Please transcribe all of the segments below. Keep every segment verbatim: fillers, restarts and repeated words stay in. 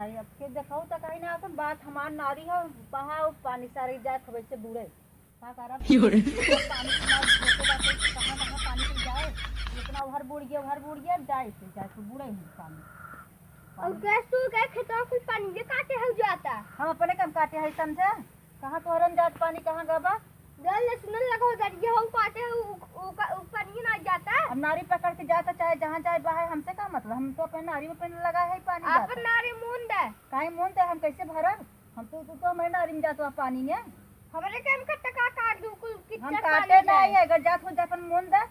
भाई, अब के देखो तो कहीं ना, अपन बात हमार नारी हो, बहाओ पानी सारे जाए, खबर से बूढ़े। का करब? यो रे। पानी के बाद धोते बाटे, कहाँ, कहाँ पानी के जाए, इतना उधर बूढ़ गया, उधर बूढ़ गया, जाए के, जाए के बूढ़े ही पानी। और गैस तू गए खेतवा कुल पानी ये काटे हो जाता। हम अपने काम काटे है, समझे? कहाँ तोहरन जात पानी, कहाँ गबा? जल ले सुनल लगो दरिया हो पाटे, उ, उ, उ, उ पानी ना जाता। अब नारी पकड़ के जाता, चाहे जहाँ जाए बाहर, हमसे का मतलब? हम तो अपने नारी में अपने लगा है पानी अपन जाता। नारी मून दे। काहे मून दे? हम कैसे भरब? हम तो, तू तो हमारे नारी में जात बा पानी में। हमरे के हम कट्टा का काट दू, कुल हम किचन काटे वाली नहीं जाए। है, अगर जात हो जा अपन मून दे।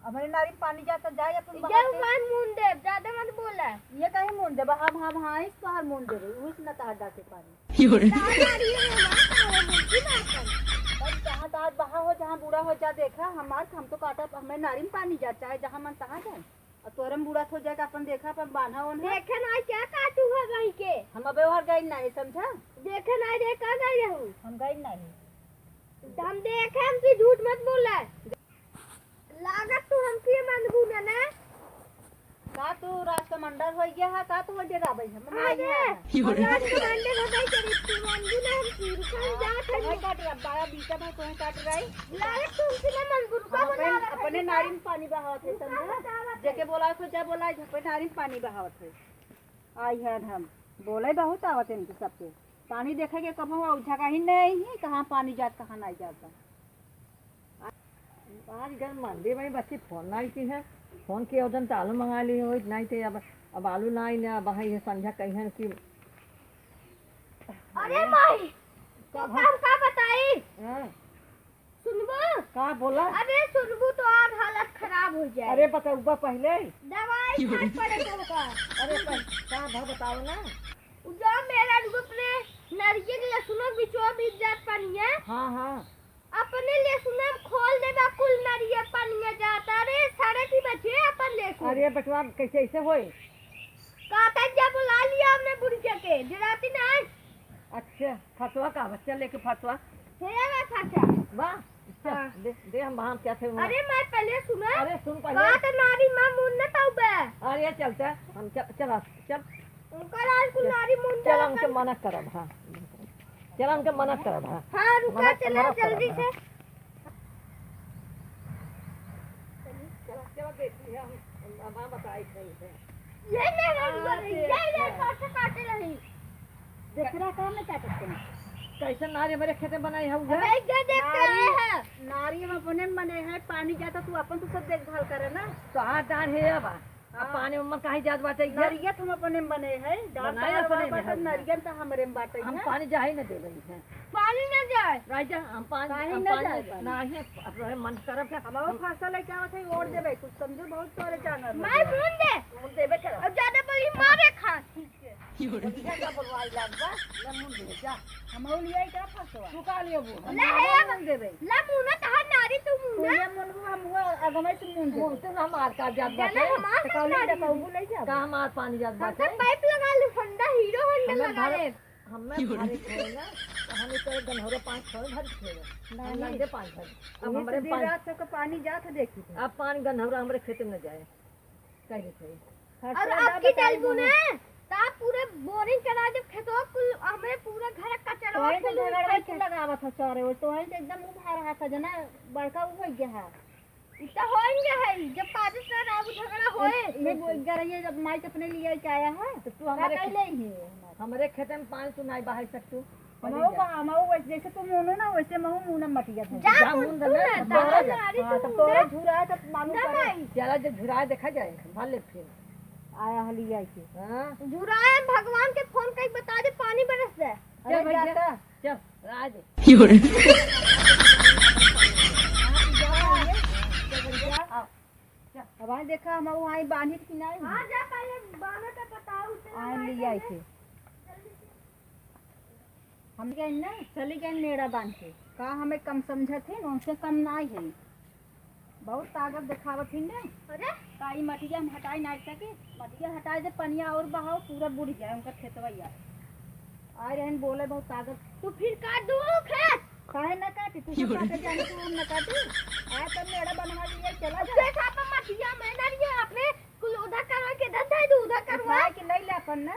हमारे नारी में पानी जाता जाए अपन ये बाहर से। मान मून दे, ज्यादा मत बोला। ये काहे मून देबा? हम, हम हाँ इस तोहार मून देबे, उस न तहार डाके पानी। यो रे। तारा नारी है, हमारा तारा मून की बात है। पर जहाँ तहार बहा हो, जहाँ बूढ़ा हो जा, देखा हमार, हम तो काटा, हमें नारी में पानी जा, चाहे जहाँ मन तहाँ जाए। और तोहरे में बूढ़ा हो जाए, अपन देखा, अपन बान्हा ओन्हा। देखे ना क्या काटू है भाई के। हम अबे ओहर गई नहीं, समझा? देखे ना रे, का गई रहू? हम गई नहीं। तो हम देखे, हम की झूठ मत बोला। लागत तू हमके मनबू न ना। का तू राज कमांडर हो गया है? का तू डेराबै है? मनाई अरे, है। हम राज कमांडर हो गए, तेरे तू मनबू ना, हम की रुकल जात है। वही काट रहा, बाया बीटा भाई कोई काट रहा है। लागत तू हमसे ना मनबू, रुका हम बना अपने, रहा है। अपने नारी में पानी बहावत है, समझा? बता, बता। जेके बोला तो जा बोला, अपने नारी में पानी बहावत है। आई है हम, बोले बहुत आवत है इनके सबके। पानी देखे के कब हुआ, जगह ही नहीं है, कहाँ पानी जात, कहाँ नहीं जाता। आज घर मंदिर में बच्ची फोन नहीं की है, फोन किए उदन तो आलू मंगा ली हो, नहीं तो अब, अब आलू ना आई ना, अब है ये संझा कही है कि अरे माई, का तो भा-, हम का बताई? हाँ। सुनबो? का बोला? अरे सुनबो तो आर हालत खराब हो जाए। अरे बतउबा पहले। दवाई खाए पड़े तो का? अरे पर का भा बताओ ना। उ जो मेरा रुको अपने नरिये के लहसुनो बिचवा बीच जात पानी है। हाँ, हाँ। अपने लहसुन में खोल देबा, कुल नरिया पनिया जाता रे, साढ़े तीन बजे अपन लहसुन। अरे बटवा, कैसे ऐसे होए? काटा जा बुला लिया हमने बुढ़िया के, डराती नहीं। अच्छा, फसवा का बच्चा लेके फसवा? हे रे फसा। वाह, अच्छा, हाँ। दे, दे हम वहाँ क्या थे वहाँ। अरे मैं पहले सुना। अरे सुन पहले। का तो नारी माँ मुन्नत आऊ बे। अरे चलता, हम चल, चल, चल। उनका राज कुल चल, नारी मुंडा चल, हमके अपन मना करब, हाँ। चल, हमके मना करब, हाँ। हाँ, रुका, मना, चला मना जल्दी करब, से। हाँ। चल, चल, देखी है, हम, हम, हम बताई सही से। ये ले, ले, हाँ, ले, ठीक ये ले, है। काटे, काटे रही। देखरा काम में क्या करते हैं? कैसे नारी हमारे खेते बनाई है उधर? अबे, ये देख के आए हैं। नारी हम अपने में बने हैं, पानी जाता, तू अपन तो सब देखभाल करे ना। तो हाथ डाल है अब। अब हाँ। पानी में काहे जात बाटे ये? नरियत हम अपने बने है, डाल बनाए पर अपने में बाटे, है। नरियत तो हमरे में बाटे हम है। पानी जाए न देबे है। पानी न जाए। राजा, हम पानी, काहे हम न पानी जाए पानी? नाही, अब रहे मन करब है। हम अब हम फांसा लेके आवत है, ओढ़ देबे, कुछ समझो, बहुत तोरे जानवर मैं लोग। मुन दे। मुन देबे करब। अब ज्यादा बोली मारे खा। ठीक है। बोली है का बोलवाई लाग बा? ले मुन दे जा। हम और लिया का फांसवा? तू का लेबू? हम ले है ना अब। मुन देबे। ला मुना तहार नारी तू मुना। तू ये मुन को हम वो अगमई से मुन देबे। मुन तो हमार का जात जाना बाटे। हमार तो कौन नारी। डकाऊ नहीं जाबे। का हमार पानी जात हम बाटे? तो पाइप लगा लू, होंडा, हीरो होंडा हमें लगा भर-, ले। हमें भरे थे ना, तो हम इस तरह गन्हौरा पाँच छः भर थे। हम नहीं। लग गए पाँच भर। अब ये तो हमारे दिन पाँच रात सबका पानी जात है, देखी थे। अब पानी गन्हौरा हमारे खेत में जाए। कह रहे थे। और खर्चा अब की ज्यादा डालबू बताई ना, ता पूरा बोरिंग करा जब खेतवा कुल, हमें पूरा घर का कचरा तोहे तो कुल झगड़वा उठा के के लगावत हो चोरे, वो तोहे तो एकदम उभा रहा था, जना बड़का उ हो गया है। इ तो होएंगे है, जब पाँच से रात झगड़ा होए। ये वो गरैया जब माई के अपने लिए के आया है, तो तू का हमारे कैले ही है? हमारे खेते में पानी तू नहीं बहाई सकतू। हमहू बा-, हमहू वैसे, जैसे तू मुनो ना, वैसे महू मुना मटिया था। जा जा मुन मुन दे ना, ना, तोरा जा। नारी हाँ, तू तो मुन तोरा दे। झुरा है, तो मालूम ना करे। भाई। चला, जब झुरा है, देखा जाए, भर ले फिर। आया हली आई के। हाँ। झुरा है, भगवान के फोन करके बता दे, पानी बरस दे। अरे चल भैया, जाता। चल, आ दे। यो रे। हाँ, जा, आ, जा। अब आई देखा, हम वहाँ बांधित कि नहीं? हाँ, जा, पहले बांधे तो बताओ, उसे आए ले आई थे। हम गए ना, चली गए मेड़ा बांध के। का हमें कम समझत है, उनसे कम ना है। बहुत ताकत दिखावत है ना। अरे? का ई मटिया हम हटाई ना सके? मटिया हटाए दे, पनिया और बहाओ, पूरा बुढ़ जाए उनका खेतवा यार। आए रहन बोले बहुत ताकत। तू फिर काट दू खेत? काहे ना काटी? तू सब काटे जाने, तू हम ना काटी। आए तब मेड़ा बनवा लिए, चला जा। देखा अपन मटिया में ना, ये अपने कुल उधर करवा के धर दे, तू उधर करवा। उठाए के ले ले अपन ना।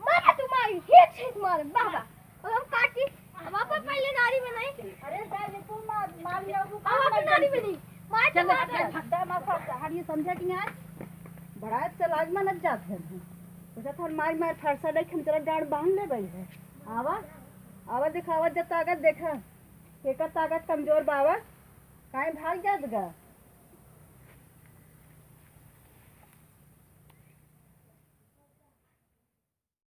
मारा तू मारी, हिट हिट मार, बाबा। अब हम काटी, अब आप पहले नारी बनाई। अरे, जा रे, तू मार, मार लिया, तू अब आप नारी बनी। मार तो चल, मार। चल, भद्दा मार, सब कहानी समझा कि आज बड़ा चालाक मानत जात है। सोचा था, मार, मार, फरसा देख, हम तेरा डांड बांध ले भाई है। आवा, आवा, दिखावा, जब ताकत देखा, एकर ताकत कमजोर बावा, काहे भाग जात गा?